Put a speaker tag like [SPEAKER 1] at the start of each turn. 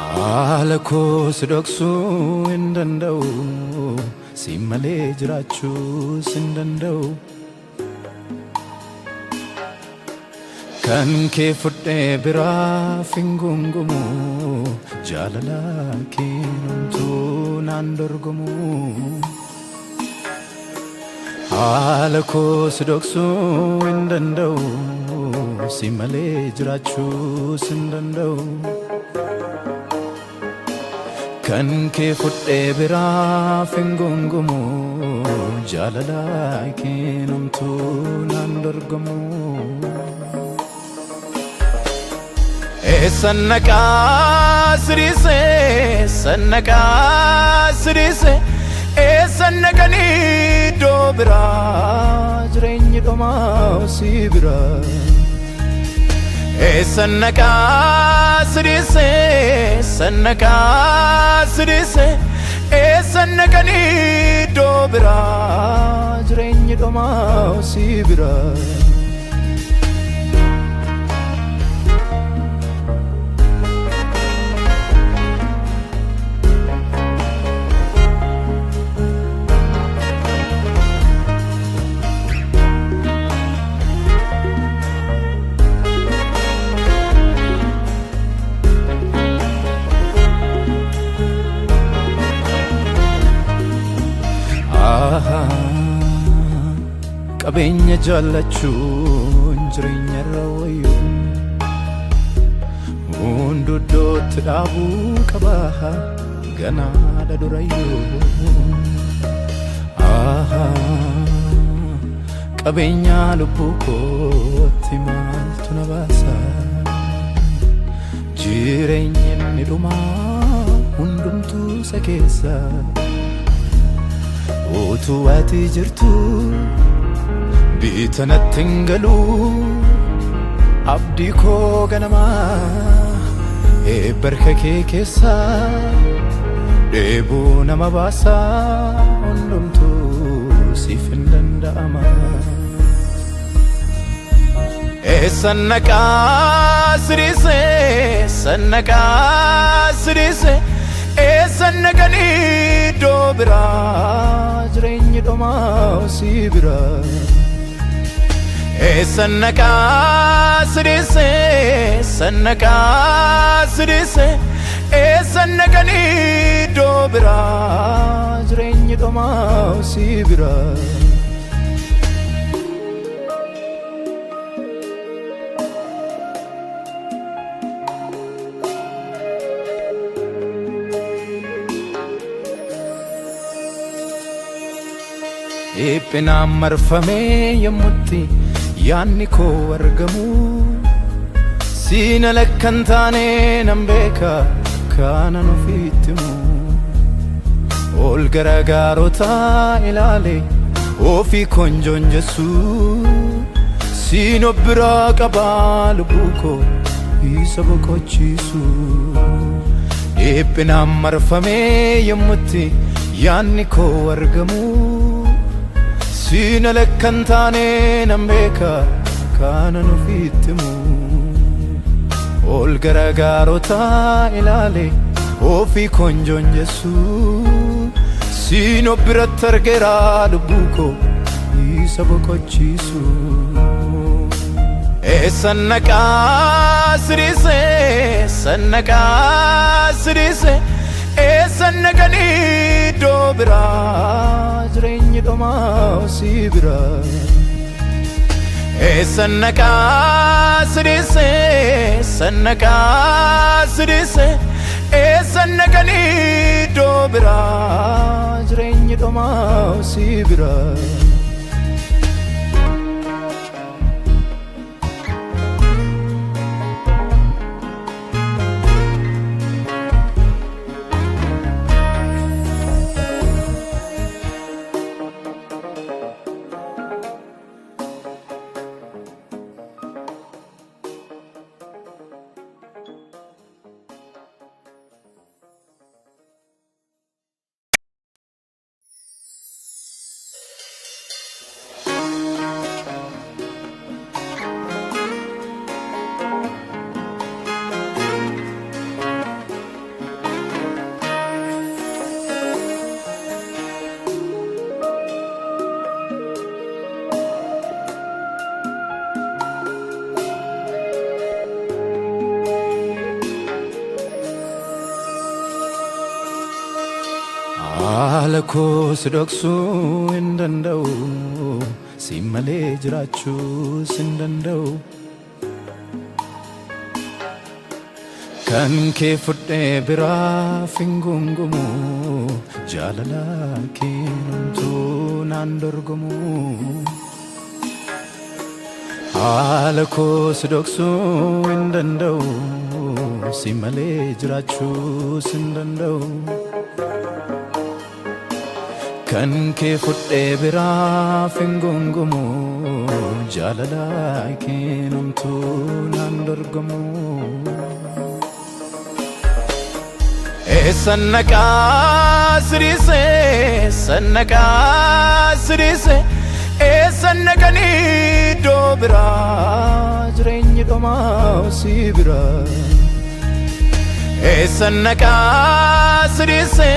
[SPEAKER 1] Haala koo si dhoksuu hin danda'u, si malee jiraachuus hin danda'u. Kan kee fudhee biraaf hin gungumu, jaalala keen homtuu naan dorgomu. Haala koo si dhoksuu hin danda'u, si malee jiraachuus hin danda'u. Kan kee fudhee biraaf hin gungumu, jaalala keen homtuu naan dorgomu. Eessan naqaa siriise, eessan naqaa siriise, eessan naqanii iddoo biraa jireenyi dhumaa si biraa. Eessan naqaa siriise, eessan naqaa siriise, eessan naqanii iddoo biraa jireenyi dhumaa si biraa. Qabeenya jaallachuun jireenya irra wayyu hundu iddootti dhaabuu qaba ganaadha durayyuu. Qabeenya lubbuu kootti maaltu na baasa? Jireenyi inni dhumaa hundumtuu isa keessa. Utuu ati jirtu biita natti hin galu, abdii koo ganamaa eebba harka kee keessa dheebuu nama baasa, hundumtuu siif hin danda'ama. Eessan naqaa siriise, eessan naqaa siriise, eessan naqanii iddoo biraa jireenyi dhumaa si biraa. Eessan naqaa siriise, eessan naqaa siriise, eessan naqanii iddoo biraa jireenyi dhumaa si biraa. Dhiphinaan marfamee yommutti yaadni koo argamu, siin ala kan taane nan beeka kanan ofiitti himu. Ol gara gaarotaa ilaale ofii konjonjessu, siin of biraa qabaa lubbuu koo isa boqochiisu. Dhiphinaan marfamee yommutti yaadni koo argamu, siin ala kan taane nan beeka kanan ofiitti himu. Ol gara gaarotaa ilaale ofii konjonjessu, siin of biratti argeera lubbuu koo isa boqochiisu. Eessan naqaa siriise, eessan naqaa siriise, eessan naqanii iddoo biraa jireenyi dhumaa si biraa. Eessan naqaa siriise, eessan naqaa siriise, eessan naqanii iddoo biraa jireenyi dhumaa si biraa. Haala koo si dhoksuu hin danda'u, si malee jiraachuus hin danda'u. Kan kee fudhee biraaf hin gungumu, jaalala keenumtuu naan dorgomu. Haala koo si dhoksuu hin danda'u, si malee jiraachuus hin danda'u. Kan kee fudhee biraaf hin gungumu, jaalala keenumtuu naan dorgomu. Eessan naqaa sirise, eessan naqaa sirise, eessan naqanii iddoo biraa, jireenyi dhumaa si biraa. Eessan naqaa sirise.